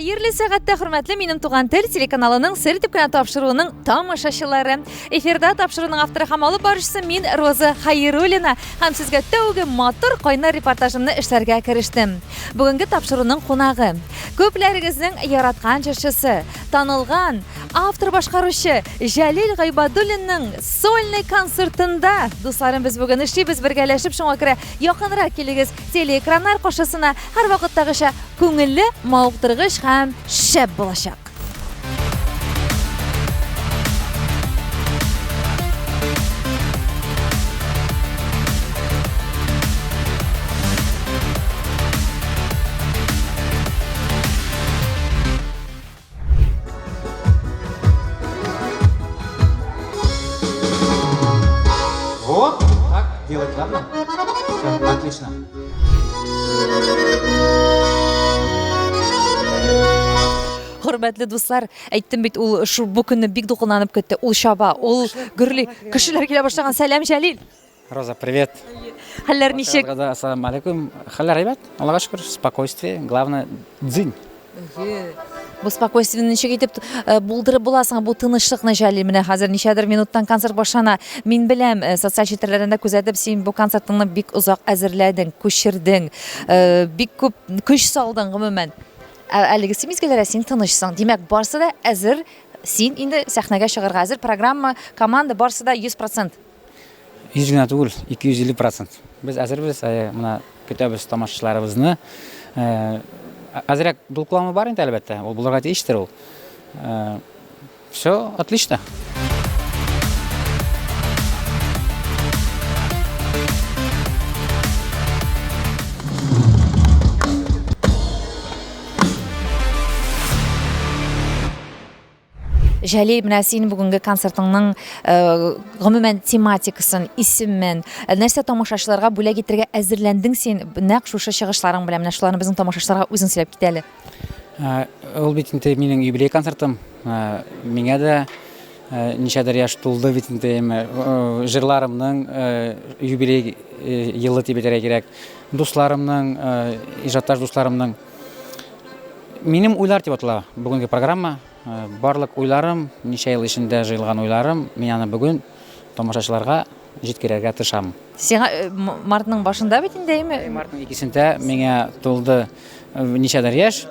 Хәерле сәгатьтә, хөрмәтле минем туган тел телеканалының сер итеп кенә тапшыруының тамашачылары. Эфирда тапшыруның авторы һәм алып баручысы мин Роза Хайруллина һәм сезгә тәүге матур кайнар репортажымны эшләргә керештем. Бүгенге тапшыруның кунагы, күпләрегезнең яраткан җырчысы, танылган автор башкаручы Җәлил Гайбадуллинның сольный концертында. Дусларым, без бүген эшлибез бергәләшеп, шуңа күрә якынрак килегез телеэкраннар каршысына. Һәрвакыттагыча күңелле, мавыктыргыч һәм шәп булачак. Вот так делать, ладно? Все, отлично. Хөрмәтле дуслар, әйттем бит, ул шу бу көнне бик дулкынланып көтте. Ул чаба, ул гөрли. Кешеләр килә башлаган. Сәлам, Җәлил. Роза, привет. Хәлләр ничек? Ассаламу алейкум. Хәлләр әйбәт, Аллага шөкер, спокойствие, главное, дзынь. Бу спокойствиене ничек итеп э, булдырып буласың, бу тынычлыкны, Җәлил? Менә хәзер ничәдер минуттан концерт башлана. Мин беләм, э, социаль челтәрләрдән дә күзәтеп, син бу концертыңны бик озак әзерләдең, күчердең, э, бик күп көч салдың гомумән. Ә әлеге мизгелләрдә син тынычсың. Димәк, барсы да әзер, син инде сәхнәгә чыгарга әзер, программа, команда барсы да 100%. 100 генә түгел, 250 процент. Без әзербез, менә көтәбез тамашачыларыбызны. Әзрәк дулкынлану бар инде, әлбәттә, ул булырга тиештер ул. Все отлично. Җәлил, менә син бүгенге концертыңның э, гомумән тематикасын, исемен, э, нәрсә тамашачыларга бүләк итәргә әзерләндең син нәкъ шушы чыгышларың белән? Менә шуларны безнең тамашачыларга үзең сөйләп кит әле. Э, ул бит инде минем юбилей концертым. Миңа да ничәдер яшь тулды бит инде, җырларымның юбилей елы дип әйтергә кирәк. Дусларымның, иҗатташ дусларымның. Минем уйлар дип атала бүгенге программа. Барлык уйларым, ничә ел эчендә җыелган уйларым, мин аны бүген тамашачыларга җиткерергә тырышам. Сиңа мартның башында бит инде, әйме? Мартның икесендә миңа тулды ничәдер яшь.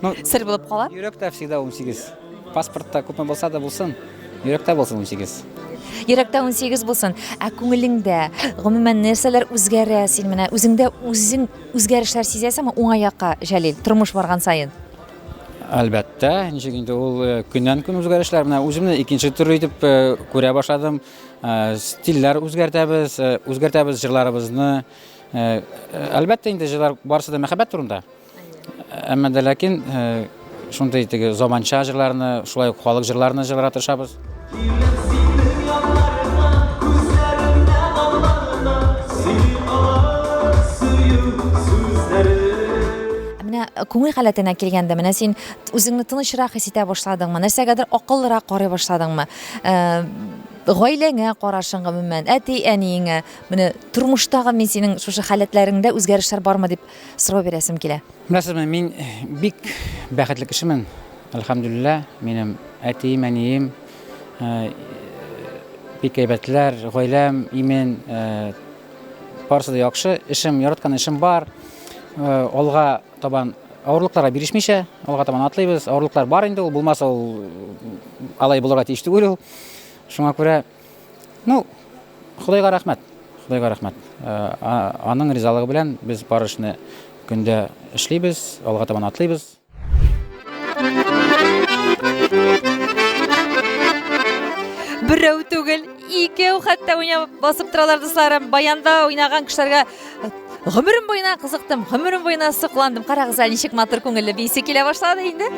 Ну, сер булып кала. Йөрәктә всегда 18. Паспортта күпме булса да булсын, йөрәктә булсын 18. Йөрәктә 18 булсын. Ә күңелеңдә, гомумән, нәрсәләр үзгәрә син менә үзеңдә үзең үзгәрешләр сизәсеңме уңай якка, Җәлил, тормыш барган саен? Әлбәттә, ничек инде ул э, көннән-көн үзгәрешләр. Менә үземне икенче төрле итеп э, күрә башладым. Э, стильләр үзгәртәбез, үзгәртәбез җырларыбызны. Әлбәттә инде җырлар барысы да мәхәббәт турында. Әмма дә ләкин шундый теге заманча җырларны, шулай ук халык җырларны җырларга тырышабыз. Менә күңел халәтенә килгәндә, менә син үзеңне тынычрак хис итә башладыңмы? Нәрсәгәдер акыллырак карый башладыңмы? Э, гаиләңә карашың гомумән, әти-әниеңә, менә тормыштагы мин синең шушы халәтләреңдә үзгәрешләр бармы дип сорау бирәсем килә. Беләсезме, мин бик бәхетле кешемен. Әлхәмдүлилләһ, минем әтием, әнием э, бик әйбәтләр, гаиләм имин, э, барысы да яхшы, эшем, яраткан эшем бар. Э, алга табан авырлыкларга бирешмичә, алга табан атлыйбыз. Авырлыклар бар инде ул, булмаса ул алай булырга тиеш түгел ул. Шуңа күрә Ну, Ходайга рәхмәт. Ходайга рәхмәт. Э, аның ризалыгы белән без бар эшне көндә эшлибез, алга табан атлыйбыз. Берәү түгел, икәү хәтта уйнап басып торалар дусларым. Баянда уйнаган кешеләргә гомерем буена кызыктым, гомерем буена сокландым. Карагыз әле, ничек матур күңелле биисе килә башлады инде.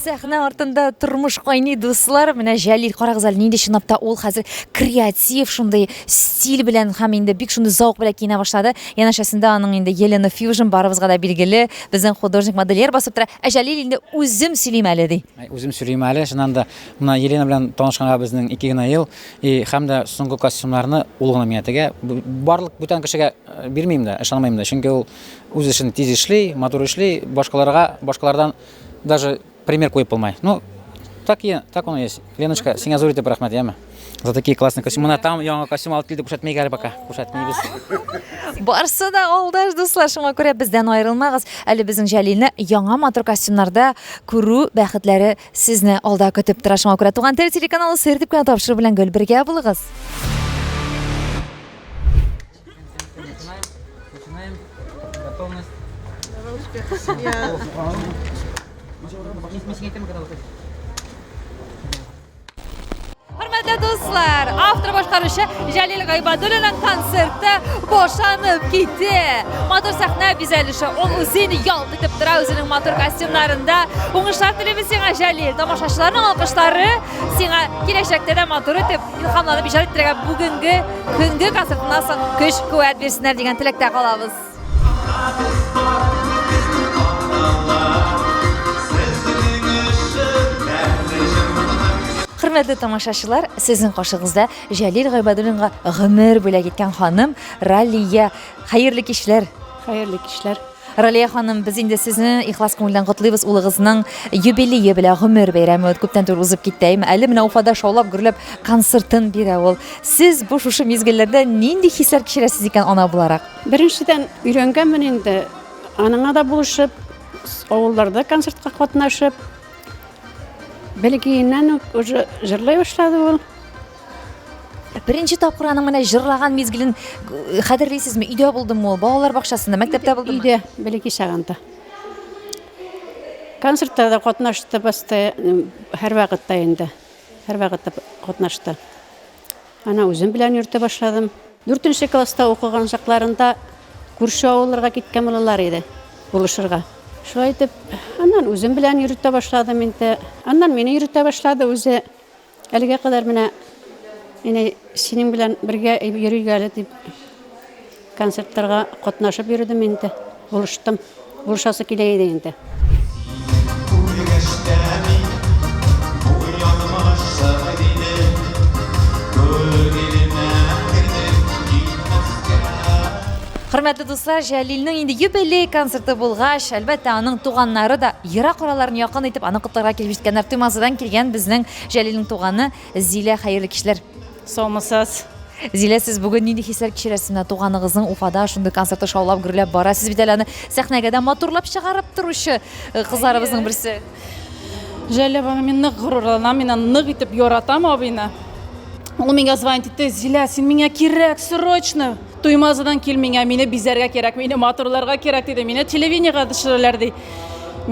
Сәхнә артында тормыш кайный, дуслар. Менә Җәлил, карагыз әле, нинди чынлап та ул хәзер креатив шундый стиль белән һәм инде бик шундый зауык белән киенә башлады. Янәшәсендә аның инде Елена Фьюжн барыбызга да билгеле, безнең художник-модельер басып тора. Ә Җәлил инде үзем сөйлим әле ди. Үзем сөйлим әле, чыннан да, менә Елена белән танышканга безнең ике генә ел, и һәм дә соңгы костюмнарны ул гына миңа тегә. Барлык бүтән кешегә э, бирмим дә, ышанмыйм да, чөнки ул үз эшен тиз эшли, матур эшли, башкаларга, башкалардан даже пример куеп булмай. Ну, так и так он и есть. Леночка, сиңа зур итеп рәхмәт, яме. За такие классные костюмы. Менә там яңа костюм алып килде, күрсәтмик әле пока. Күрсәтмибез. Барсы да алдаш, дуслар, шуңа күрә бездән аерылмагыз. Әле безнең Җәлилне яңа матур костюмнарда күрү бәхетләре сезне алда көтеп тора. Шуңа күрә Туган тел телеканалы сер дип кенә тапшыру белән гел бергә булыгыз. Начинаем. Готовность. Хөрмәтле дуслар, автор башкаручы Җәлил Гайбадуллинның концерты башланып китте. Матур сәхнә бизәлеше, ул үзен ялт итеп тора үзенең матур костюмнарында. Уңышлар телибез сиңа, Җәлил. Тамашачыларның алкышлары сиңа киләчәктә дә матур итеп Илһамланып иҗат итәргә бүгенге көнге концертыннан соң көч куәт бирсеннәр дигән теләктә калабыз. Хөрмәтле тамашачылар, сезнең каршыгызда Җәлил Гайбадуллинга гомер бүләк иткән ханым Ралия. Хәерле кичләр. Хәерле кичләр. Ралия ханым, без инде сезне ихлас күңелдән котлыйбыз улыгызның юбилее белән, гомер бәйрәме күптән түгел узып китте. Әйме, әле менә Уфада шаулап гөрләп концертын бирә ул. Сез бу шушы мизгелләрдә нинди хисләр кичерәсез икән ана буларак? Беренчедән, өйрәнгәнмен инде, аныңа да булышып, авылларда концертка катнашып, бәләкәеннән үк уже җырлый башлады ул. Беренче тапкыр аның менә җырлаган мизгелен э, хәтерлисезме? Өйдә булдымы ул, балалар бакчасында, мәктәптә булдымы? Өйдә, бәләкәй чагында. Концертта да катнашты постоянно, һәрвакытта инде. Һәрвакытта катнашты. Ана үзем белән йөртә башладым. Дүртенче класста укыган чакларында күрше авылларга киткән булалар иде, булышырга. Шулай итеп, аннан үзем белән йөртә башладым инде. Аннан мине йөртә башлады үзе. Әлегә кадәр менә инәй синең белән бергә йөрик әле дип концертларга катнашып йөрдем инде. Булыштым. Булышасы килә иде инде. Хөрмәтле дуслар, Җәлилнең инде юбилей концерты булгач, әлбәттә, аның туганнары да ерак араларын якын итеп аны котларга килеп җиткәннәр. Туймазыдан килгән безнең Җәлилнең туганы Зилә, хәерле кичләр. Саумысыз. Зилә, сез бүген нинди хисләр кичерәсез? Менә туганыгызның Уфада шундый концерты шаулап, гөрләп бара. Сез бит әле аны сәхнәгә дә матурлап чыгарып торучы э, кызларыбызның берсе. Җәлил абый, мин нык горурланам, мин аны нык итеп яратам абыйны. Ул миңа звонить итте, Зилә, син миңа кирәк, срочно. Туймазыдан кил миңа, мине бизәргә кирәк, мине матурларга кирәк диде, мине телевидениегә төшерәләр ди.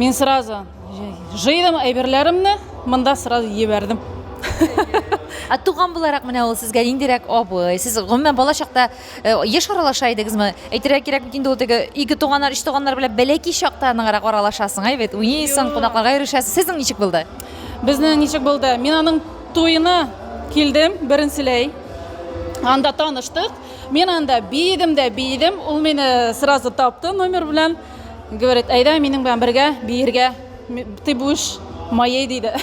Мин сразу җыйдым әйберләремне, монда сразу җибәрдем. Ә туган буларак менә ул сезгә ниндирәк абый? Сез гомумән бала чакта э, еш аралаша идегезме? Әйтергә кирәк бит инде ул теге ике туганнар, өч туганнар белән бәләкәй чакта ныграк аралашасың, әйбәт, уйныйсың, кунакларга йөрешәсең. Сезнең ничек булды? Безнең ничек булды? Мин аның туена килдем беренчеләй. Анда таныштык. Мин анда биедем дә биедем. Ул мине сразу тапты номер белән. Говорит, әйдә минем белән бергә биергә. Ты будешь моей, диде.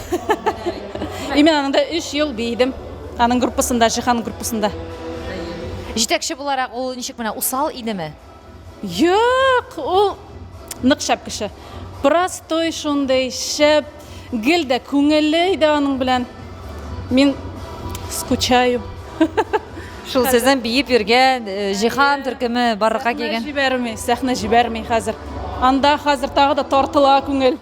И мин аның да 3 ел биедем. Аның группасында, Жихан группасында. Җитәкче буларак ул ничек менә усал идеме? Юк, ул нык шәп кеше. Простой шундый, шәп, гел дә күңелле иде аның белән. Мин скучаю. Шул сезнең биеп йөргән э, Җиһан төркеме барлыкка килгән. Җибәрми, сәхнә җибәрми хәзер. Анда хәзер тагы да тартыла күңел.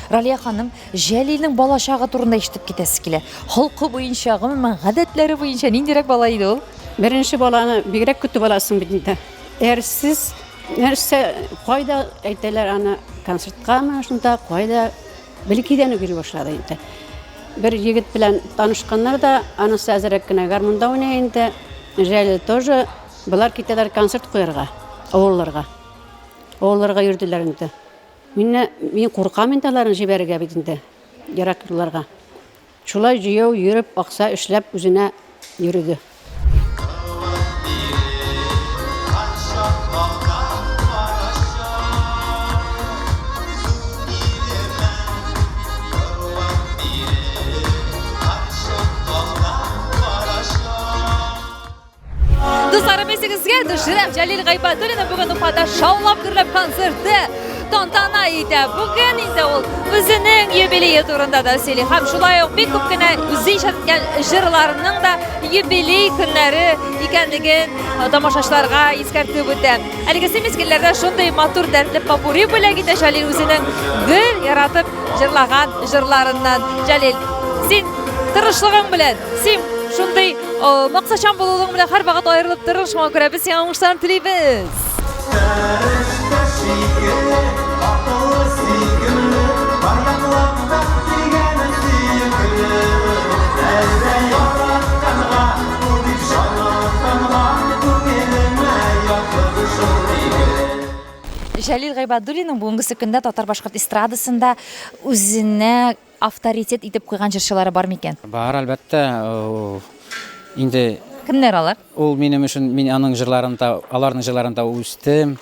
Ралия ханым, Җәлилнең бала чагы турында ишетеп китәсе килә. Холкы буенча, гомумән, гадәтләре буенча ниндирәк бала иде ул? Беренче баланы бигрәк көтеп аласың бит инде. Әрсез, нәрсә, кайда әйтәләр аны, концерткамы шунда, кайда Бәләкәйдән үк йөри башлады инде. Бер егет белән танышканнар да, анысы әзрәк кенә гармунда уйный инде. Җәлил тоже. Болар китәләр концерт куярга, авылларга. Авылларга йөрделәр инде. Мине, мин куркам инде аларны җибәрергә бит инде, ерак юлларга. Шулай җәяү йөреп, акча эшләп үзенә йөреде. Дусларым, исегезгә төшерәм, Җәлил Гайбәтуллин бүген Уфада шаулап гөрләп концерты тантана итә. Бүген инде ул үзенең юбилее турында да сөйли һәм шулай ук бик күп кенә үзе иҗат иткән җырларының да юбилей көннәре икәнлеген тамашачыларга искәртеп үтә. Әлегесе мизгелләрдә шундый матур дәртле попурри бүләк итә Җәлил үзенең гел яратып җырлаган җырларыннан. Җәлил, син тырышлыгың белән, син шундый максатчан булуың белән һәрвакыт аерылып торыр, шуңа күрә без сиңа уңышлар телибез. Фәрештә шикелле, акыллы, сөйкемле, бар яклап бәхет дигәне сөекле. Әллә яратканга, ул бит җанатканга, күңелемә якын шул егет. Җәлил Гыйбадуллинның бүгенгесе көндә татар-башкорт эстрадасында үзенә авторитет итеп куйган җырчылары бар микән? Бар, әлбәттә. Инде Кемнәр алар? Ул минем өчен, мин аның җырларында, аларның җырларында үстем.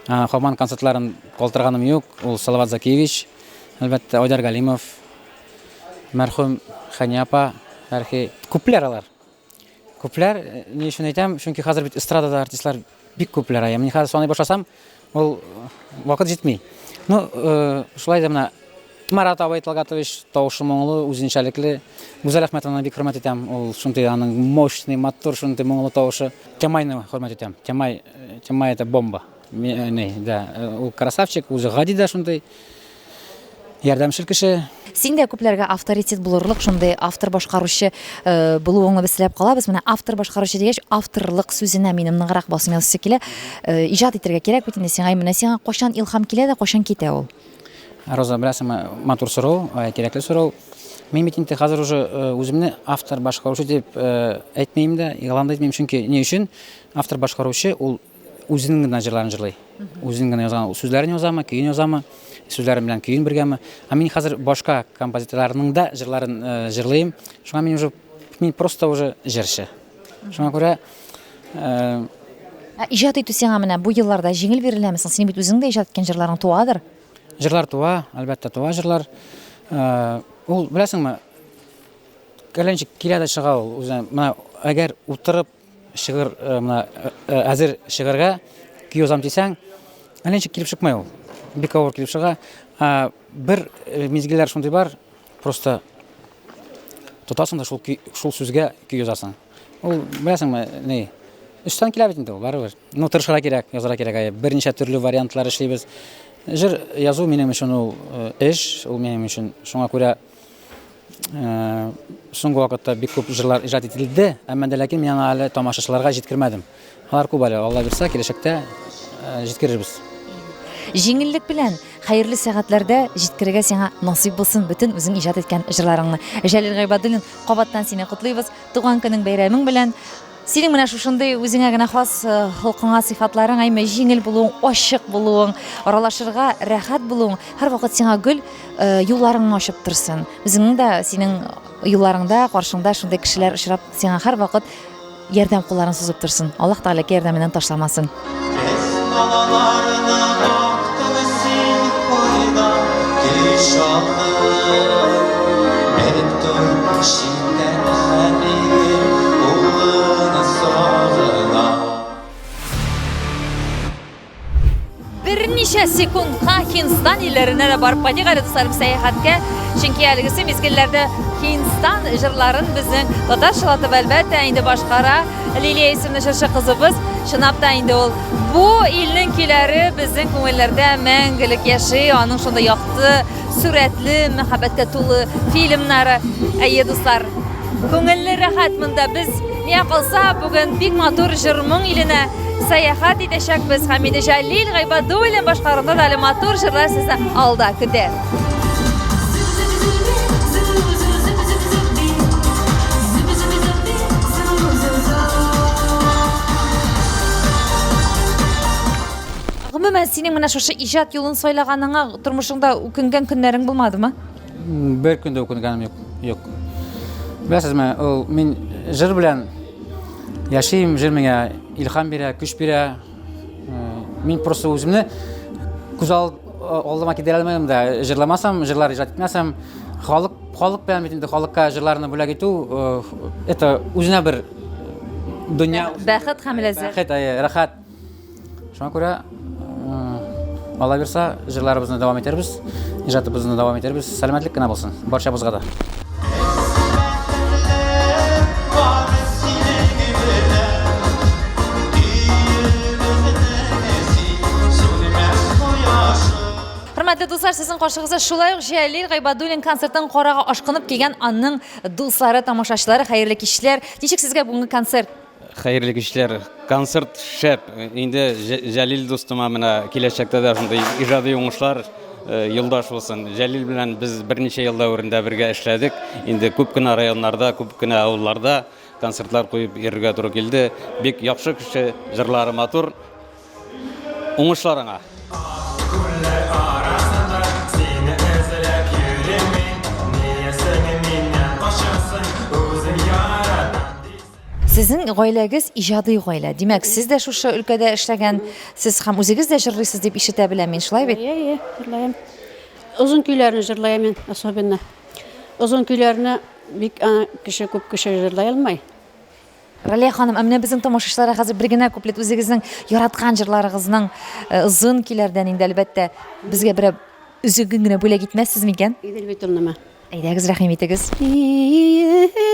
Һаман концертларын калтырганым юк. Ул Салават Закиевич, әлбәттә, Айдар Галимов, мәрхүм Хәния апа, бәлки күпләр алар. Күпләр, э, ни өчен әйтәм, чөнки хәзер бит эстрадада артистлар бик күпләр. Ә мин хәзер саный башласам, ул э, вакыт җитми. Ну, э, шулай да менә Марат абый Талгатович тавышы моңлы, үзенчәлекле. Гүзәл Әхмәтовнаны бик хөрмәт итәм. Ул шундый аның мощный, матур, шундый моңлы тавышы. Тямайны хөрмәт итәм. Тямай, Тямай это бомба. Не, да, ул красавчик, үзе гади дә шундый. Ярдәмчел кеше. Син дә күпләргә авторитет булырлык шундый автор-башкаручы э, булуыңны без теләп калабыз. Менә автор-башкаручы дигәч, авторлык сүзенә минем ныграк басым ясыйсы килә. Э, иҗат итәргә кирәк бит инде сиңа. Менә сиңа кайчан илһам килә дә, кайчан китә ул? Роза, беләсеңме, матур сорау, э, кирәкле сорау. Мин бит инде хәзер уже үземне автор-башкаручы дип әйтмим дә, игълан да итмим, чөнки ни өчен автор-башкаручы ул үзенең генә җырларын җырлый. Үзенең генә язган сүзләрен язамы, көен язамы, сүзләрен белән көен бергәме. Ә мин хәзер башка композиторларның да җырларын э, җырлыйм. Шуңа мин уже мин просто уже җырчы. Шуңа күрә э, Ә иҗат итү сиңа менә бу елларда җиңел биреләме соң? Син бит үзең дә иҗат иткән җырларың туадыр. Җырлар туа, әлбәттә туа җырлар. Э, ул беләсеңме, әллә ничек килә дә чыга ул үзе. Менә әгәр утырып Шигырь э, менә э, э, әзер шигырьгә көй язам дисәң, әллә ничек килеп чыкмый ул. Бик авыр килеп чыга. Бер мизгелләр шундый бар, просто тотасың да шул көй, шул сүзгә көй язасың. Ул беләсеңме, ни, өстән килә бит инде ул, барыбер. Ну, тырышырга кирәк, язарга кирәк. Берничә төрле вариантлар эшлибез. Җыр язу минем өчен ул эш, ул минем өчен. Шуңа күрә Э, соңгы вакытта бик күп җырлар иҗат ителде, әмма дә ләкин мин аны әле тамашачыларга җиткермәдем. Алар күп әле, Алла бирсә, киләчәктә э, җиткерербез. Җиңеллек белән хәерле сәгатьләрдә җиткерергә сиңа насыйп булсын бөтен үзең иҗат иткән җырларыңны. Җәлил Гайбадуллин, кабаттан сине котлыйбыз. Туган көнең бәйрәмең белән. Синең менә шушындый үзеңә генә хас э, холкыңа, сыйфатларың, әйме җиңел булуың, ачык булуың, аралашырга рәхәт булуың һәрвакыт сиңа гөл э, юлларыңны ачып торсын. Үзеңнең дә синең юлларыңда, каршыңда шундый кешеләр очрап, сиңа һәрвакыт ярдәм кулларын сузып торсын. Аллаһ Тәгалә ярдәменнән ташламасын. Без балаларны бактың син кайда көч алдың? Белеп тор, читтән Хәлиле улын сагына. Берничә секундка Һиндстан илләренә дә барып кайтыйк әле, дусларым, сәяхәткә. Чөнки әлегесе мизгелләрдә Һиндстан җырларын безнең татар чылатып, әлбәттә, инде башкара Лилия исемле җырчы кызыбыз. Чынлап та инде ул бу илнең көйләре безнең күңелләрдә мәңгелек яши. Аның шундый якты, сурәтле, мәхәббәткә тулы фильмнары. Әйе, дуслар, күңелле рәхәт монда. Без миңа калса, бүген бик матур җыр-моң иленә сәяхәт итәчәкбез һәм инде Җәлил Гайбадуллин башкаруында да әле матур җырлар сезне алда көтә. Гомумән, синең менә шушы иҗат юлын сайлаганыңа тормышыңда үкенгән көннәрең булмадымы? Бер көн дә үкенгәнем юк. Юк. Беләсезме, ул мин җыр белән яшим, җыр миңа илһам бирә, көч бирә. Мин просто үземне күз алдыма китерә алмыйм да, җырламасам, җырлар иҗат итмәсәм, халык халык белән бит инде халыкка җырларны бүләк итү, это үзенә бер дөнья. Бәхет һәм ләззәт. Бәхет, рәхәт. Шуңа күрә Алла бирса, җырларыбызны дәвам итәрбез, иҗатыбызны дәвам итәрбез. Сәламәтлек кенә булсын барчабызга да. Хөрмәтле дуслар, сезнең каршыгызда шулай ук Җәлил Гайбадуллин концертын карага ашкынып килгән аның дуслары, тамашачылары. Хәерле кичләр. Ничек сезгә бүгенге концерт? Хәерле кичләр. Концерт шәп. Инде Җәлил дустыма менә киләчәктә дә шундый иҗади уңышлар э, юлдаш булсын. Җәлил белән без берничә ел дәверендә бергә эшләдек. Инде күп кенә районнарда, күп кенә авылларда концертлар куеп йөрергә туры килде. Бик яхшы кеше, җырлары матур. Уңышлар аңа! Күлләр арасында сине эзләп йөрим мин. Нигә син миннән качасың, үзем яратам дисең. Сезнең гаиләгез иҗади гаилә. Димәк, сез дә шушы өлкәдә эшләгән, сез һәм үзегез дә җырлыйсыз дип ишетә беләм мин, шулай бит? Әйе, әйе, җырлаем. Озын көйләрне җырлаем мин, особенно. Озын көйләрне бик кеше күп кеше җырлай алмый. Ралия ханым, ә менә безнең тамашачыларга хәзер бер генә куплет үзегезнең яраткан җырларыгызның э, озын көйләрдән инде әлбәттә безгә берәр өзеген генә бүләк итмәссез микән? Идел бит ул нәмә. Әйдәгез, рәхим итегез. Идел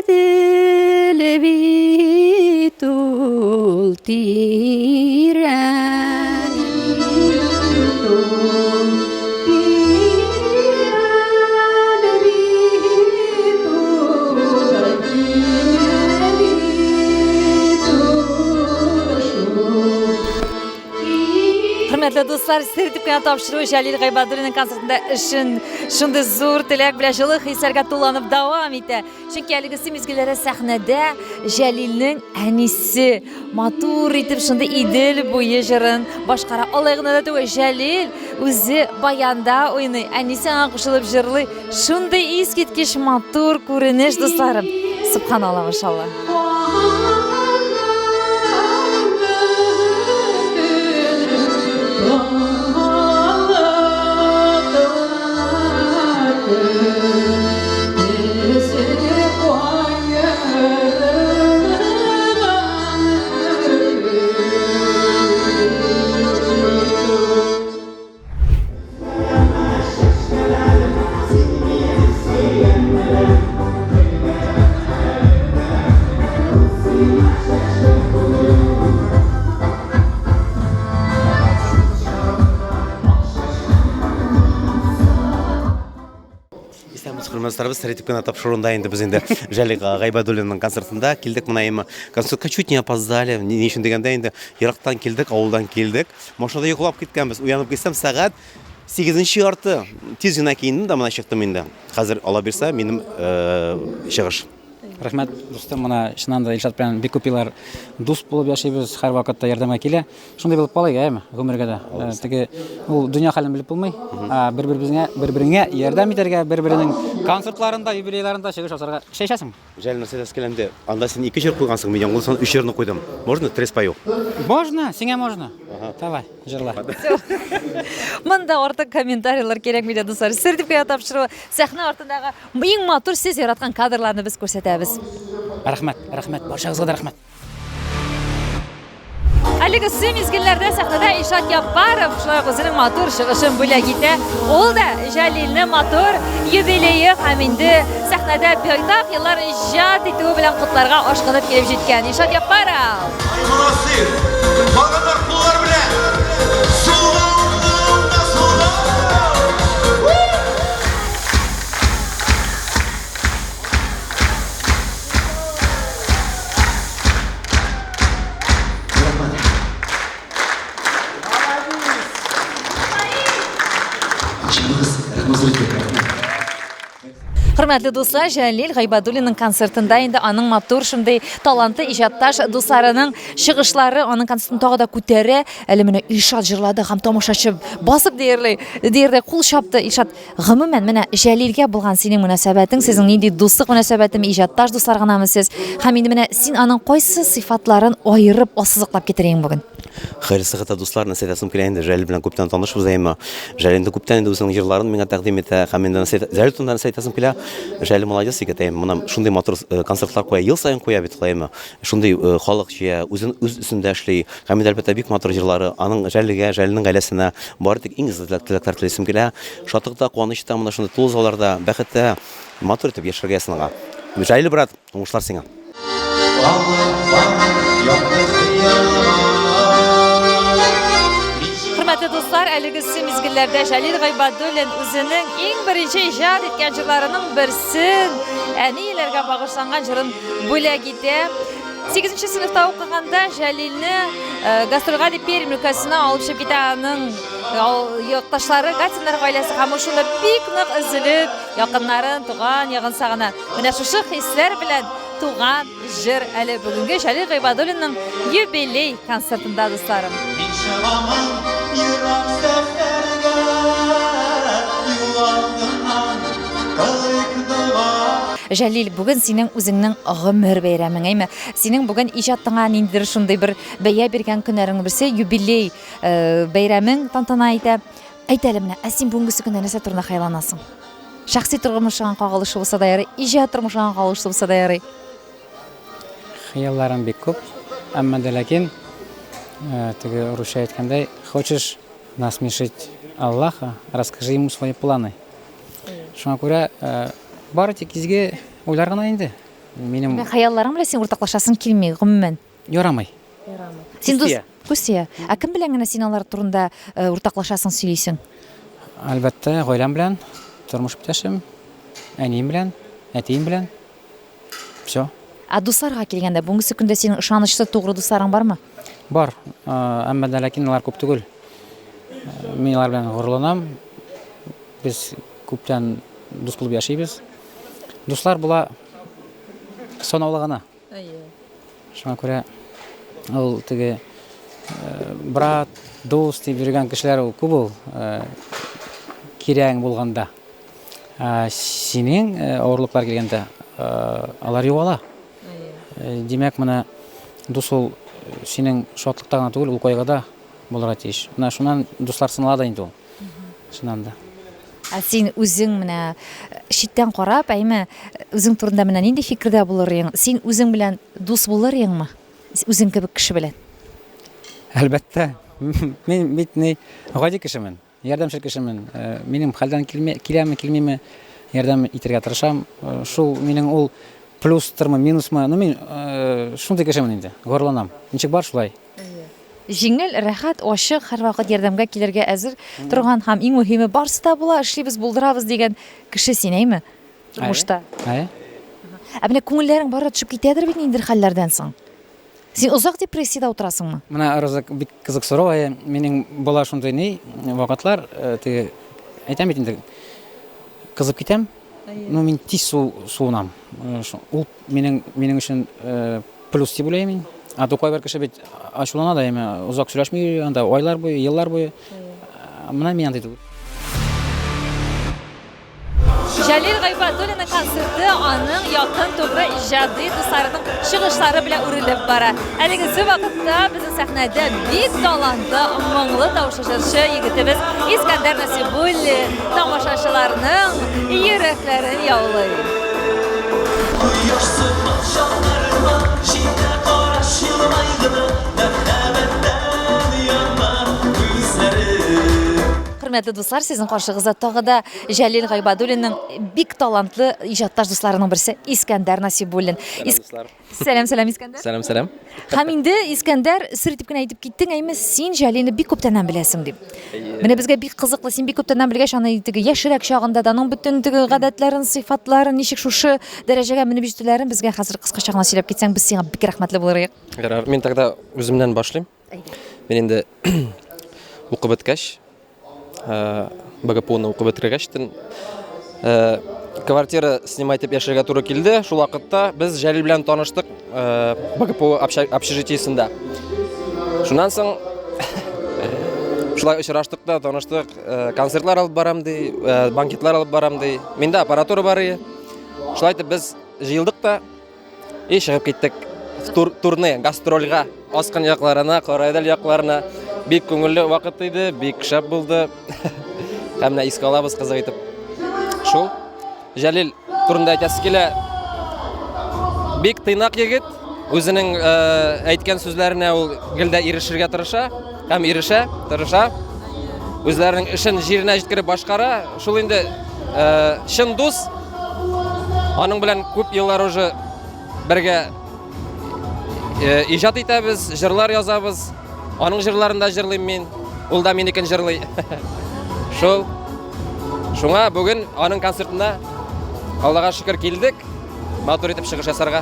бит ул тирән. Хөрмәтле дуслар, сер итеп кенә тапшыру Җәлил Гайбадуллинның концертында эшен шундый зур теләк белән җылы хисләргә туланып дәвам итә. Чөнки әлегесе мизгелләрдә сәхнәдә Җәлилнең әнисе матур итеп шундый Идел буе җырын башкара. Алай гына да түгел, Җәлил үзе баянда уйный, әнисе аңа кушылып җырлый. Шундый искиткеч матур күренеш, дусларым. Субханалла, машалла. Исәнмесез, хөрмәтле дусларыбыз, сер итеп кенә тапшыруында инде без инде Җәлил Гайбадуллинның концертында килдек менә именно. Концертка чуть не опоздали. Ни өчен дигәндә инде ерактан килдек, авылдан килдек. Машинада йоклап киткәнбез. Уянып китсәм, сәгать сигезенче ярты. Тиз генә киендем дә менә чыктым инде. Хәзер ала бирсә, минем чыгыш. Рәхмәт, дустым, менә чыннан да Илшат белән бик күп еллар дус булып яшибез, һәрвакытта ярдәмгә килә. Шундый булып калыйк, әйеме, гомергә дә. Теге ул дөнья хәлен белеп булмый. Бер-беребезгә, бер-береңә ярдәм итәргә, бер-беренең концертларында, юбилейларында чыгыш ясарга. Чәй эчәсеңме? Жәл нәрсә әскәләнде. Анда син ике җыр куйгансың, мин яңгылыштан өч җырны куйдым. Можно три спою? Можно, сиңа можно. Давай, җырла. Монда артык комментарийлар кирәкми дә, дуслар. Сер дип кенә тапшыру. Сәхнә артындагы иң матур сез яраткан кадрларны без күрсәтәбез. Рәхмәт, рәхмәт, барчагызга да рәхмәт. Әлеге сөй мизгелләрдә сәхнәдә Илшат Яппаров шулай ук үзенең матур чыгышын бүләк итә. Ул да Җәлилне матур юбилее һәм инде сәхнәдә байтак еллар иҗат итүе белән котларга ашкынып килеп җиткән. Илшат Яппаров! Ай, молодцы! Калганнар куллар белән! Сулга, уңга, уңга, сулга! Хөрмәтле дуслар, Җәлил Гайбадуллинның концертында инде аның матур шундый талантлы иҗатташ дусларының чыгышлары аның концертын тагы да күтәрә. Әле менә Илшат җырлады һәм тамашачы басып диярлек, диярлек кул чапты. Илшат, гомумән, менә Җәлилгә булган синең мөнәсәбәтең, сезнең нинди дуслык мөнәсәбәтеме, иҗатташ дуслар гынамы сез? Һәм инде менә син аның кайсы сыйфатларын аерып, ассызыклап китерәең бүген? Хәерле сәгатьтә, дуслар, нәрсә әйтәсем килә инде, Җәлил белән күптән танышбыз, әйеме? Җәлил инде күптән инде үзенең җырларын миңа тәкъдим итә, һәм инде нәрсә Җәлил турында нәрсә әйтәсем килә? Җәлил молодец егет, әйеме? Менә шундый матур э, концертлар куя, ел саен куя бит, әйеме? Шундый э, халык җыя, үзен үз өстендә эшли, һәм инде әлбәттә бик матур җырлары. Аның Җәлилгә, Җәлилнең гаиләсенә бары тик иң изге теләкләр телисем килә. Шатлыкта, куанычта, менә шундый тулы залларда, бәхеттә матур итеп яшәргә язсын аңа. Җәлил брат, Уңышлар сиңа. Хөрмәтле дуслар, әлеге мизгелләрдә Җәлил Гайбадуллин үзенең иң беренче иҗат иткән җырларының берсен, әниләргә багышланган җырын бүләк итә. 8 нче сыйныфта укыганда Җәлилне э, гастрольгә дип Пермь өлкәсенә алып чыгып китә аның э, якташлары Гатиннар гаиләсе һәм ул шунда бик нык өзелеп, якыннарын, туган ягын сагына. Менә шушы хисләр белән туган җыр әле бүгенге Җәлил Гыйбадуллинның юбилей концертында, дусларым. Мин чыгамын ерак сәфәргә, юл алдыннан кылыйк дога. Җәлил, бүген синең үзеңнең гомер бәйрәмең, әйме? Синең бүген иҗатыңа ниндидер шундый бер бәя биргән көннәреңнең берсе, юбилей э, бәйрәмең тантана итә. Әйт әле менә, ә син бүгенгесе көндә нәрсә турында хыялланасың? Шәхси тормышыңа кагылышы булса да ярый, иҗат тормышыңа кагылышы булса да ярый. Хыялларым бик күп, әмма дә ләкин, э, теге русча әйткәндәй, хочешь насмешить Аллаха, расскажи ему свои планы. Шуңа күрә э, бары тик изге уйлар гына инде. Минем Хыялларың белән син уртаклашасың килми, гомумән. Ярамый. Ярамый. Син дус Күз тия. Ә кем белән генә син алар турында э, уртаклашасың, сөйлисең? Әлбәттә, гаиләм белән, тормыш иптәшем, әнием белән, әтием белән. Все. Ә дусларга килгәндә, бүгенге көндә синең ышанычлы, тугры дусларың бармы? Бар. Э, әмма дә ләкин алар күп түгел. Э, мин алар белән горурланам. Без күптән дус булып яшибез. Дуслар була санаулы гына. Әйе. Шуңа күрә ул теге э, брат, дус дип йөргән кешеләр ул күп ул э, кирәгең булганда. Ә синең э, авырлыклар килгәндә алар югала. Димәк, менә дус ул синең шатлыкта гына түгел, ул кайгыда булырга тиеш. Менә шуннан дуслар сынала да инде ул. Чыннан да. Ә син үзең менә читтән карап, әйме, үзең турында менә нинди фикердә булыр идең? Син үзең белән дус булыр идеңме? Үзең кебек кеше белән? Әлбәттә. Мин бит ни гади кешемен, ярдәмчел кешемен. Э, минем хәлдән килми, киләме, килмиме, ярдәм итәргә тырышам. Э, шул минем ул плюстырмы, минусмы, ну мин э, шундый кешемен инде, горурланам. Ничек бар, шулай. Җиңел, рәхәт, ачык, һәрвакыт ярдәмгә килергә әзер торган һәм иң мөһиме барысы да була, эшлибез, булдырабыз дигән кеше син, әйме? Тормышта. Әйе. Ә менә күңелләрең бары төшеп китәдер бит ниндидер хәлләрдән соң. Син озак депрессиядә утырасыңмы? Менә Роза, бик кызык сорау, әйе. Минем була шундый ни, вакытлар, э, теге әйтәм бит инде, кызып китәм. Ну, мин тиз су суынам. Э, ул минем минем өчен э, Плюс дип уйлыйм мин. А то кайбер кеше бит ачулана да, әмма озак сөйләшми йөри анда айлар буе, еллар буе. Менә мин андый түгел. Җәлил Гайбадуллинның концерты аның якын тугры иҗади дусларының чыгышлары белән үрелеп бара. Әлегесе вакытта безнең сәхнәдә бик талантлы, моңлы тавышлы җырчы егетебез Искәндәр Насибуллин тамашачыларның йөрәкләрен яулый. Кояш сыман чалларыма җитә караш елмай гына Мәхәббәттән яна күзләрең. Хөрмәтле дуслар, сезнең каршыгызда тагы да Җәлил Гайбадуллинның бик талантлы иҗатташ дусларының берсе Искәндәр Насибуллин. Сәлам, дуслар. Сәлам, сәлам, Искәндәр. Сәлам, сәлам. Һәм инде, Искәндәр, сер итеп кенә әйтеп киттең, әйме, син Җәлилне бик күптәннән беләсең дип. Менә безгә бик кызыклы, син бик күптәннән белгәч, аны теге яшьрәк чагында да, аның бөтен теге гадәтләрен, сыйфатларын, ничек шушы дәрәҗәгә менеп җитүләрен безгә хәзер кыскача гына сөйләп китсәң, без сиңа бик рәхмәтле булыр идек. Ярар, мин тогда үземнән башлыйм. Мин инде укып беткәч, БГПУны укып бетергәч, квартира снимать итеп яшәргә туры килде. Шул вакытта без Җәлил белән таныштык э, БГПУ общежитиесендә. Шуннан соң шулай очраштык та, таныштык. Э, концертлар алып барам ди, э, банкетлар алып барам ди. Миндә аппаратура бар иде. Шулай итеп без җыелдык та и чыгып киттек тур, турне, гастрольгә, Аскын якларына, Караидел якларына. Бик күңелле вакыт иде, бик шәп булды. Һәм менә искә алабыз кызык итеп. Шул. Җәлил турында әйтәсе килә. Бик тыйнак егет, үзенең э, әйткән сүзләренә ул гел дә ирешергә тырыша һәм ирешә, тырыша. Үзләренең эшен җиренә җиткереп башкара. Шул инде э, чын дус. Аның белән күп еллар уже бергә э, иҗат итәбез, җырлар язабыз. Аның җырларын да җырлыйм мин. Ул да минекен җырлый. Шул. Шуңа бүген аның концертына Аллага шөкер килдек. Матур итеп чыгыш ясарга.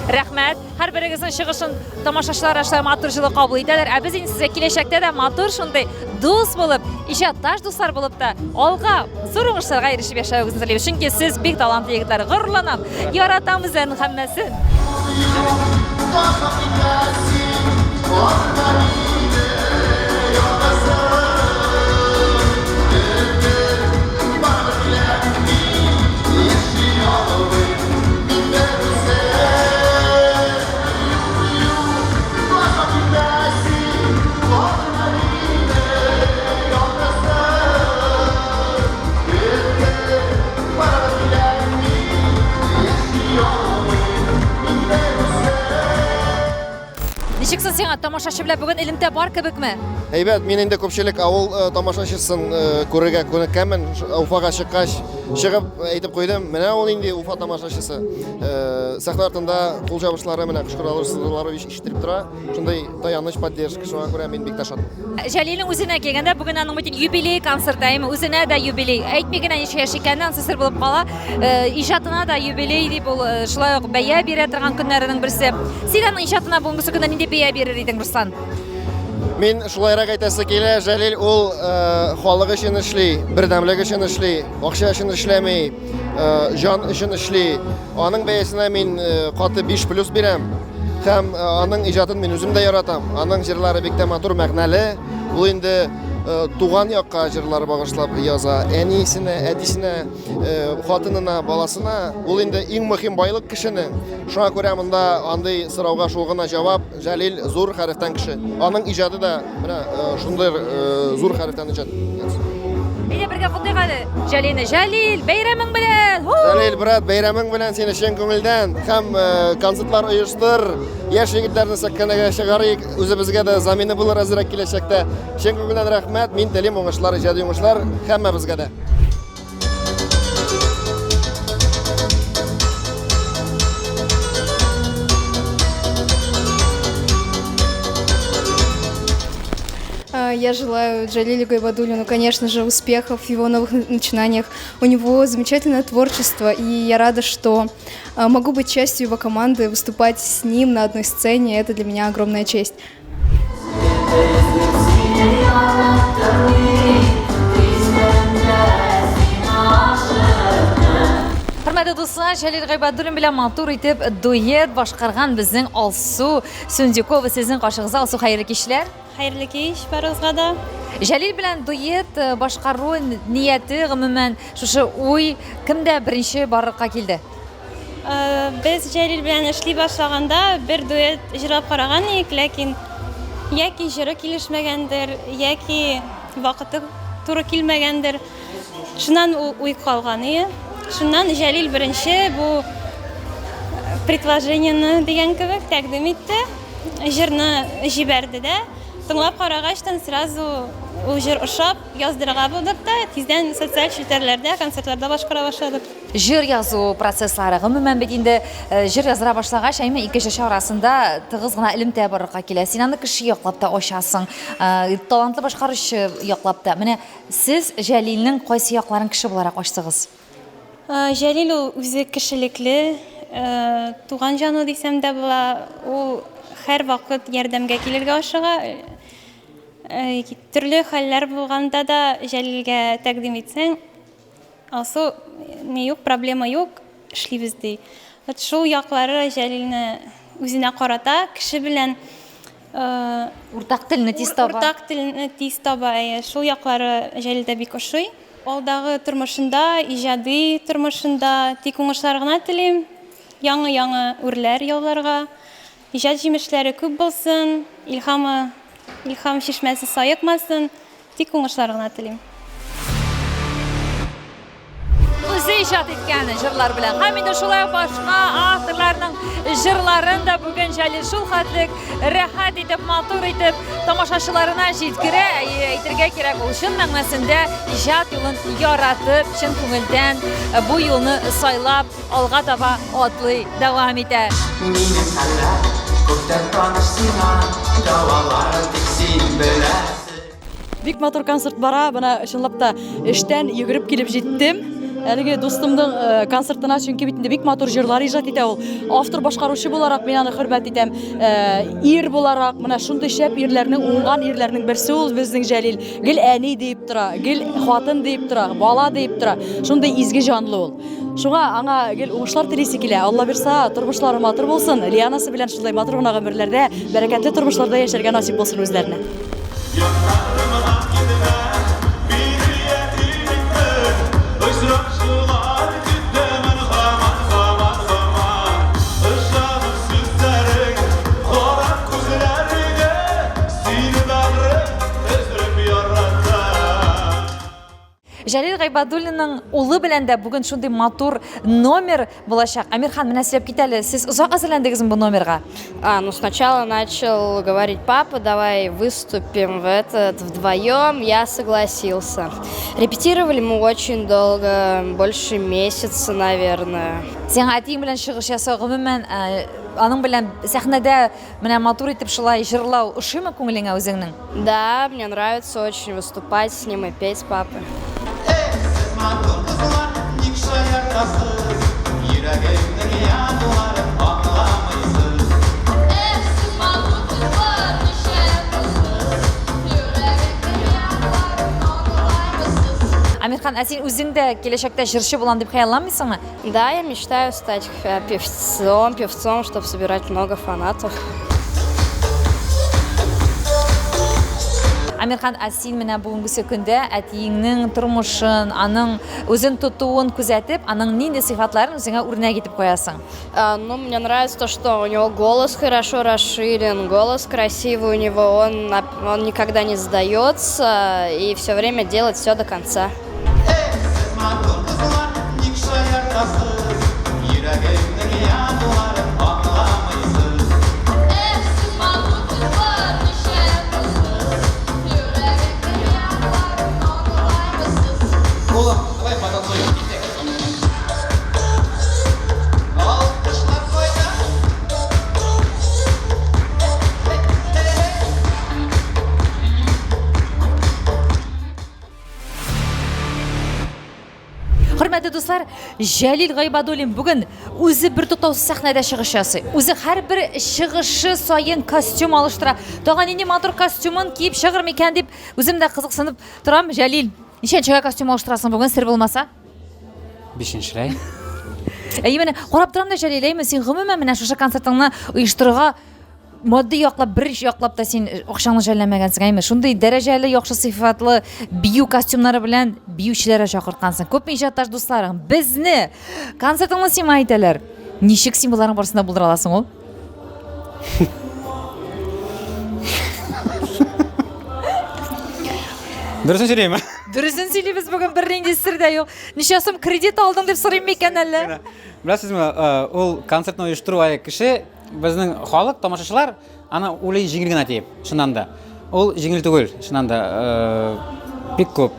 Рәхмәт. Һәрберегезнең чыгышын тамашачылар аша матур җылы кабул итәләр. Ә без инде сезгә киләчәктә дә матур шундый дус булып, иҗатташ дуслар булып та алга зур уңышларга ирешеп яшәвегезне телибез. Чөнки сез бик талантлы егетләр. Горурланам, яратам үзләренең һәммәсен. Ничек соң сиңа тамашачы белән бүген элемтә бар кебекме? Әйбәт, мин инде күпчелек авыл э, тамашачысын э, күрергә күнеккәнмен. Уфага чыккач, чыгып әйтеп куйдым, менә ул инде Уфа тамашачысы. Э, сәхнә артында кул чабышлары менә кычкыралар, сызгырулары ишетелеп тора. Шундый таяныч, поддержка, шуңа күрә мин бик тә шат. Җәлилнең үзенә килгәндә, бүген аның бит юбилей концерты, әйме, үзенә дә юбилей. Әйтми генә ничә яшь икәнен, ансы сер булып кала. Э, иҗатына да юбилей дип ул э, шулай ук бәя бирә торган көннәренең берсе. Син аның иҗатына бүгенге көндә нинди бәя бирер идең, Руслан? Мин шулайрак әйтәсе килә, Җәлил ул э, халык өчен эшли, бердәмлек өчен эшли, акча өчен эшләми, э, җан өчен эшли. Аның бәясенә мин э, каты 5 плюс бирәм. Һәм э, аның иҗатын мин үзем дә яратам. Аның җырлары бик тә матур, мәгънәле. Ул инде э, туган якка җырлар багышлап яза. Әнисенә, әтисенә, э, хатынына, баласына. Ул инде иң мөһим байлык кешенең. Шуңа күрә монда андый сорауга шул гына җавап. Җәлил зур хәрефтән кеше. Аның иҗаты да менә шундый зур хәрефтән иҗат. Әйдә бергә котлыйк әле Җәлилне. Җәлил, бәйрәмең белән! Җәлил, брат, бәйрәмең белән сине чын күңелдән һәм концертлар оештыр. Яшь егетләрне сәхнәгә чыгарыйк. Үзебезгә дә замины булыр әзрәк киләчәктә. Чын күңелдән рәхмәт. Мин телим уңышлар, иҗади уңышлар һәммәбезгә дә. Я желаю Джалилю Гайбадуллину, конечно же, успехов в его новых начинаниях. У него замечательное творчество, и я рада, что а, могу быть частью его команды, выступать с ним на одной сцене. Это для меня огромная честь. Хөрмәтле дуслар, Җәлил Гыйбадуллин белән матур итеп дуэт башкарган безнең Алсу Сүндюкова сезнең каршыгызда. Алсу, хәерле кичләр. Хәерле кич барыгызга да. Җәлил белән дуэт э, башкару нияте, гомумән, шушы уй кемдә беренче барлыкка килде? Э, без Җәлил белән эшли башлаганда бер дуэт җырлап караган идек, ләкин яки җыры килешмәгәндер, яки вакыты туры килмәгәндер. Шуннан ул уй калган иде. Шуннан Җәлил беренче бу предложениене дигән кебек тәкъдим итте. Җырны җибәрде дә, тыңлап карагачтан сразу ул җыр ошап, яздырырга булдык та, тиздән социаль челтәрләрдә, концертларда башкара башладык. Җыр язу процесслары, гомумән бит инде э, җыр яздыра башлагач, әйме ике җырчы арасында тыгыз гына элемтә барлыкка килә. Син аны кеше яклап та ачасың, э, талантлы башкаручы яклап та. Менә сез Җәлилнең кайсы якларын кеше буларак ачтыгыз? Э, Җәлил ул үзе кешелекле, туган җанлы дисәм дә була. Ул һәрвакыт ярдәмгә килергә ашыга. Төрле хәлләр булганда да Җәлилгә тәкъдим итсәң, Алсу, ни юк, проблема юк, эшлибез, ди. Вот шул яклары Җәлилне үзенә карата, кеше белән Уртак телне тиз таба. Уртак телне тиз таба, әйе. Шул яклары Җәлилдә бик ошый. Алдагы тормышында, иҗади тормышында тик уңышлар гына телим. Яңа-яңа үрләр яуларга. Иҗат җимешләре күп булсын, илһамы, илһам чишмәсе саекмасын. Тик уңышлар гына телим. Үзе иҗат иткән җырлар белән һәм инде шулай ук башка авторларның җырларын да бүген Җәлил шул хәтлек рәхәт итеп, матур итеп тамашачыларына җиткерә. Әйе, әйтергә кирәк, ул чын мәгънәсендә иҗат юлын яратып, чын күңелдән бу юлны сайлап, алга таба атлый, дәвам итә. Минем хәлләр күптән таныш сиңа, Дәваларын тик син беләсең. Бик матур концерт бара. Менә чынлап та эштән йөгереп килеп җиттем. Әлеге дустымның э, концертына, чөнки бит инде бик матур җырлар иҗат итә ул. Автор башкаручы буларак мин аны хөрмәт итәм. Э, ир буларак, менә шундый шәп ирләрнең, уңган ирләрнең берсе ул безнең Җәлил. Гел әни диеп тора, гел хатын диеп тора, бала диеп тора. Шундый изге җанлы ул. Шуңа аңа гел уңышлар телисе килә. Алла бирса, тормышлары матур булсын. Лианасы белән шулай матур гына гомерләрдә, бәрәкәтле тормышларда яшәргә насыйп булсын үзләренә. Җәлил Гайбадуллинның улы белән дә бүген шундый матур номер булачак. Әмирхан, менә сөйләп кит әле, сез озак әзерләндегезме бу номерга? А, ну сначала начал говорить папа, давай выступим в этот вдвоем, я согласился. Репетировали мы очень долго, больше месяца, наверное. Сиңа әтиең белән чыгыш ясау, гомумән, э, аның белән сәхнәдә менә матур итеп шулай җырлау ошыймы күңелеңә үзеңнең? Да, мне нравится очень выступать с ним и петь с папой. Әмирхан, ә син үзең дә киләчәктә җырчы булам дип хыялланмыйсыңмы? Да, я мечтаю стать э, певцом, певцом, чтобы собирать много фанатов. Амирхан, ә син менә бүгенгесе көндә әтиеңнең тормышын, аның үзен тотуын күзәтеп, аның нинди сыйфатларын үзеңә үрнәк итеп куясың? А, ну, мне нравится то, что у него голос хорошо расширен, голос красивый у него, он, он никогда не сдается и все время делает все до конца. Хөрмәтле дуслар, Җәлил Гайбадуллин бүген үзе бер туктаусыз сәхнәдә чыгыш ясый. Үзе һәрбер чыгышы саен костюм алыштыра. Тагын нинди матур костюмын киеп чыгыр микән дип үзем дә кызыксынып торам. Җәлил, ничәнчегә костюм алыштырасың бүген, сер булмаса? Бишенчеләй. Әйе, менә карап торам да, Җәлил, әйме, син гомумән менә шушы концертыңны оештырырга матди яклап бер яклап та син акчаңны жәлләмәгәнсең, әйме? Шундый дәрәҗәле, яхшы сыйфатлы бию костюмнары белән биючеләр чакырткансың. Күпме иҗатташ дусларың безне концертыңны сиңа әйтәләр. Ничек син боларның барысын да булдыра аласың ул? Дөресен сөйлиме? Дөресен сөйлибез бүген бернинди сер дә юк. Ничә сум кредит алдың дип сорыйм микән әллә? Беләсезме, э, ул концертны оештыру ай кеше безнең халык, тамашачылар аны уйлый җиңел генә диеп, чыннан да. Ул җиңел түгел, чыннан да. Э, бик күп.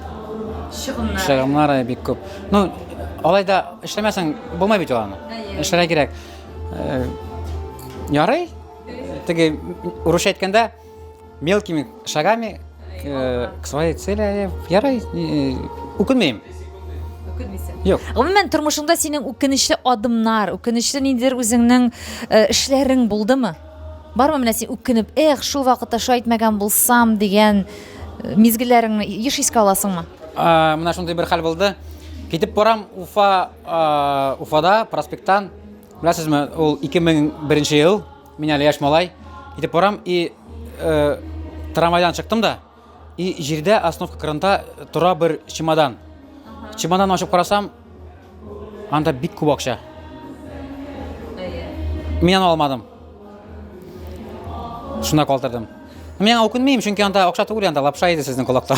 Чыгымнар. Чыгымнар э, бик күп. Ну, алай да эшләмәсәң булмый бит ул аны. Эшләргә кирәк. Э, ярый. Теге урысча әйткәндә, мелкими шагами э, к своей цели ярый, үкенмим. Үкенмисең. Юк. Гомумән, тормышыңда синең үкенечле адымнар, үкенечле ниндидер үзеңнең э, эшләрең булдымы? Бармы менә син үкенеп, эх, шул вакытта шулай итмәгән булсам дигән мизгелләреңне еш искә аласыңмы? Менә шундый бер хәл булды. Китеп барам Уфа, Уфада, проспекттан. Беләсезме, ул 2001 ел, мин әле яшь малай. Китеп барам и э, трамвайдан чыктым да, и җирдә остановка кырында тора бер чемодан. Чемодан ачып карасам, анда бик күп акча. Мин аны алмадым. Шунда калтырдым. Мин аңа үкенмим, чөнки анда акча түгел, анда лапша иде сезнең колакта.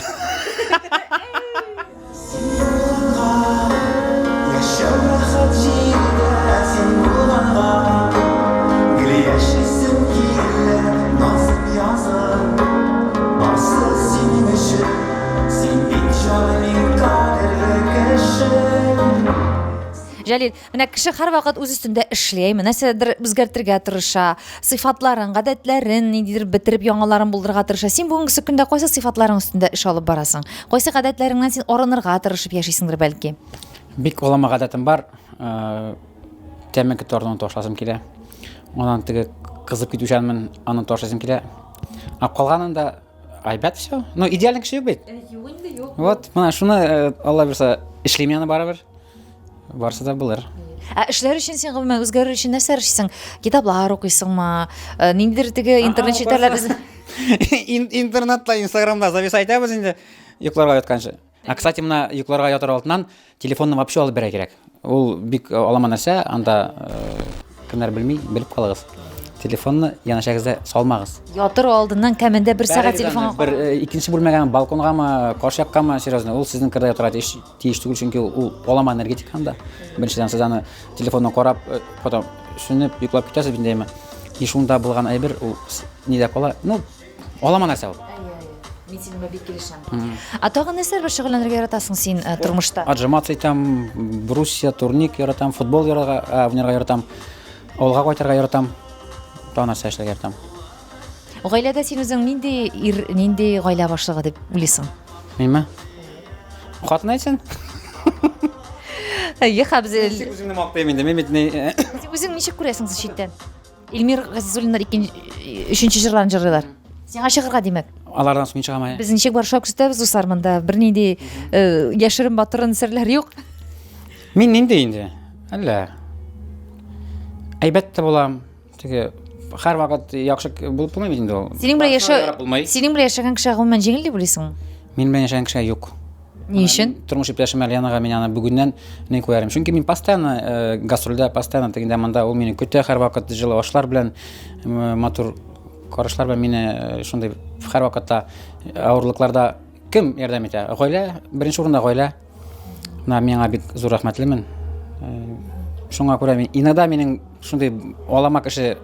Җәлил, менә кеше һәрвакыт үз өстендә эшли, нәрсәдер үзгәртергә тырыша, сыйфатларын, гадәтләрен ниндидер бетереп яңаларын булдырырга тырыша. Син бүгенгесе көндә кайсы сыйфатларың өстендә эш алып барасың? Кайсы гадәтләреңнән син арынырга тырышып яшисеңдер бәлки? Бик олама гадәтем бар. Э, тәмәке тартуны ташласым килә. Аннан теге кызып китүчәнмен, аны ташласым килә. Ә калганын да әйбәт все. Ну, идеальный кеше юк бит. Э, юк инде, юк. Вот, менә шуны э, Алла бирсә, эшлим яны барыбер. Барсы да булыр. Ә эшләр өчен син гомумән үзгәрер өчен нәрсә эшлисең? Китаплар укыйсыңмы? Э, ниндидер теге интернет челтәрләр Интернетта, Инстаграмда зависать итәбез инде йокларга ятканчы. Ә, кстати, менә йокларга ятар алдыннан телефонны вообще алып бирә кирәк. Ул бик алама нәрсә, анда э, кемнәр белми, белеп калыгыз. Телефонны янәшәгездә салмагыз. Ятыр алдыннан кәмендә бер сәгать телефонга Бер э, икенче бүлмәгә, балконгамы, каршы яккамы, серьезно, ул сезнең кердә ятырга тиеш, тиеш түгел, чөнки ул алама энергетика анда. Беренчедән, сез аны телефоннан карап, э, потом сүнеп йоклап китәсез бит инде. И шунда булган әйбер ул нидә кала? Ну, алама нәрсә ул. Мин синең белән бик килешәм. Ә тагын нәрсәләр белән шөгыльләнергә яратасың син э, тормышта? Отжиматься итәм, брусья, турник яратам, футбол ярага, э, уйнарга яратам, авылга кайтырга яратам. Тагын нәрсә эшләргә яратам. Гаиләдә син үзең нинди ир, нинди гаилә башлыгы дип уйлыйсың? Минме? Хатын әйтсен. Әйе, хәбз. Үземне мактыйм инде. Мин бит ни э, Син үзең ничек күрәсең читтән? Илмир Газизуллиннар икенче, өченче җырларын җырлыйлар. Сиңа чыгарга димәк. Алардан соң мин чыгам. Без ничек бар шулай күзәтәбез, дуслар, монда бернинди э, яшерен батырын серләр юк. Мин нинди инде? Әллә. Әйбәт тә булам. Теге һәрвакыт яхшы булып булмый бит инде ул. Синең белән яшәү Синең белән яшәгән кешегә гомумән җиңел дип уйлыйсыңмы? Минем белән яшәгән кешегә юк. Ни өчен? Тормыш иптәшем Альянага мин аны бүгеннән ни куярым. Чөнки мин постоянно э, гастрольдә, постоянно тегендә монда ул мине көтә һәрвакыт җылы ашлар белән, э, матур карашлар белән мине э, шундый һәрвакытта авырлыкларда кем ярдәм итә? Гаилә, беренче урында гаилә. Менә миңа бик зур рәхмәтлемен. Шуңа күрә мин иногда минем шундый алама кеше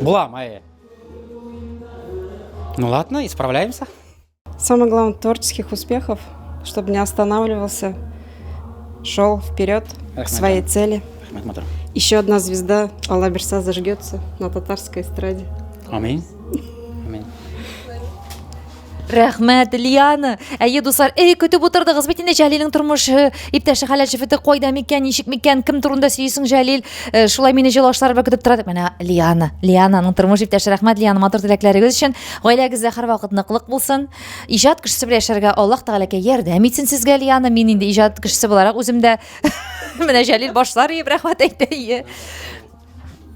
булам, әйе. Ну ладно, исправляемся. Самое главное, творческих успехов, чтобы не останавливался, шел вперед к своей цели. Еще одна звезда Алла Берса зажгется на татарской эстраде. Аминь. Аминь. Рәхмәт, Лиана. Әйе, дуслар, эй, көтеп утырдыгыз бит инде Җәлилнең тормышы, иптәше хәләл җефете кайда микән, ничек микән, кем турында сөйлисең, Җәлил? Э, шулай мине җылы ашлар белән көтеп тора дип. Менә Лиана, Лиананың тормыш иптәше. Рәхмәт, Лиана, матур теләкләрегез өчен. Гаиләгездә һәрвакыт ныклык булсын. Иҗат кешесе белән яшәргә Аллаһ Тәгаләкә ярдәм итсен сезгә, Лиана. Мин инде иҗат кешесе буларак үзем дә менә Җәлил башлар иеп рәхмәт әйтә. Ие.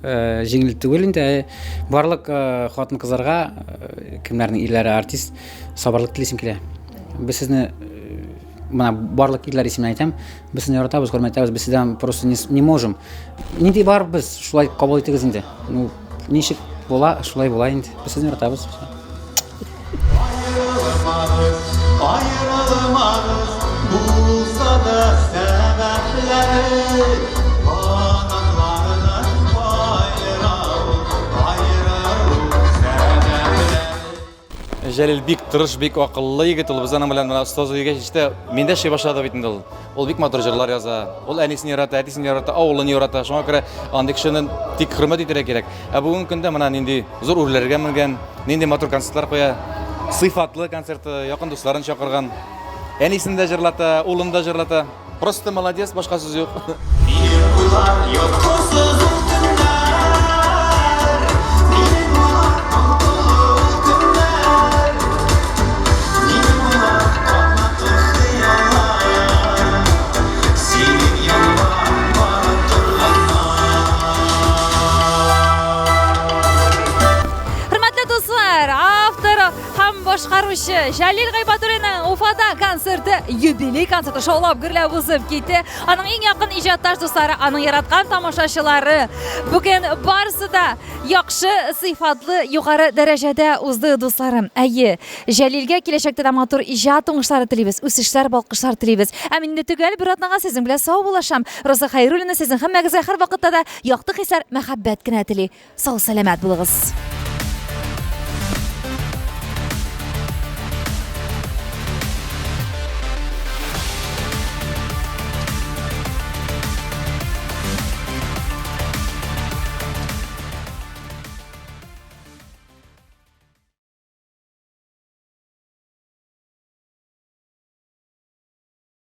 Э, җиңел түгел инде. Барлык э, хатын-кызларга, э, кемнәрнең ирләре артист, сабырлык телисем килә. Без сезне менә барлык ирләр исеменнән әйтәм, без сезне яратабыз, хөрмәт итәбез, без сездән просто не, не можем. Нинди бар без, шулай кабул итегез инде. Ну, ничек була, шулай була инде. Без сезне яратабыз. Аерылмагыз, аерылмагыз, булса да сәбәпләре. Канатларны каера ул, аерылу сәбәпләре. Җәлил бик тырыш, бик акыллы егет ул. Без аның белән менә остаз дигәч, истә мин дә эшли башлады бит инде ул. Ул бик матур җырлар яза. Ул әнисен ярата, әтисен ярата, авылын ярата. Шуңа күрә андый кешене тик хөрмәт итәргә кирәк. Ә бүгенге көндә менә нинди зур үрләргә менгән, нинди матур концертлар куя. Сыйфатлы концерты, якын дусларын чакырган. Әнисен дә җырлата, улын да җырлата. Просто молодец, башка сүз юк. Минем уйлар йокысыз ул төннәр, Минем уйлар моң тулы ул көннәр, Минем уйлар канатлы хыяллар. һәм башкаручы Җәлил Гыйбадуллинның Уфада концерты, юбилей концерты шаулап гөрләп узып китте. Аның иң якын иҗатташ дуслары, аның яраткан тамашачылары. Бүген барысы да яхшы, сыйфатлы, югары дәрәҗәдә узды, дусларым. Әйе, Җәлилгә киләчәктә дә матур иҗат уңышлары телибез, үсешләр, балкышлар телибез. Ә мин инде төгәл бер атнага сезнең белән саубуллашам. Роза Хәйруллина сезнең һәммәгезгә һәрвакытта да якты хисләр, мәхәббәт кенә тели. Сау-сәламәт булыгыз!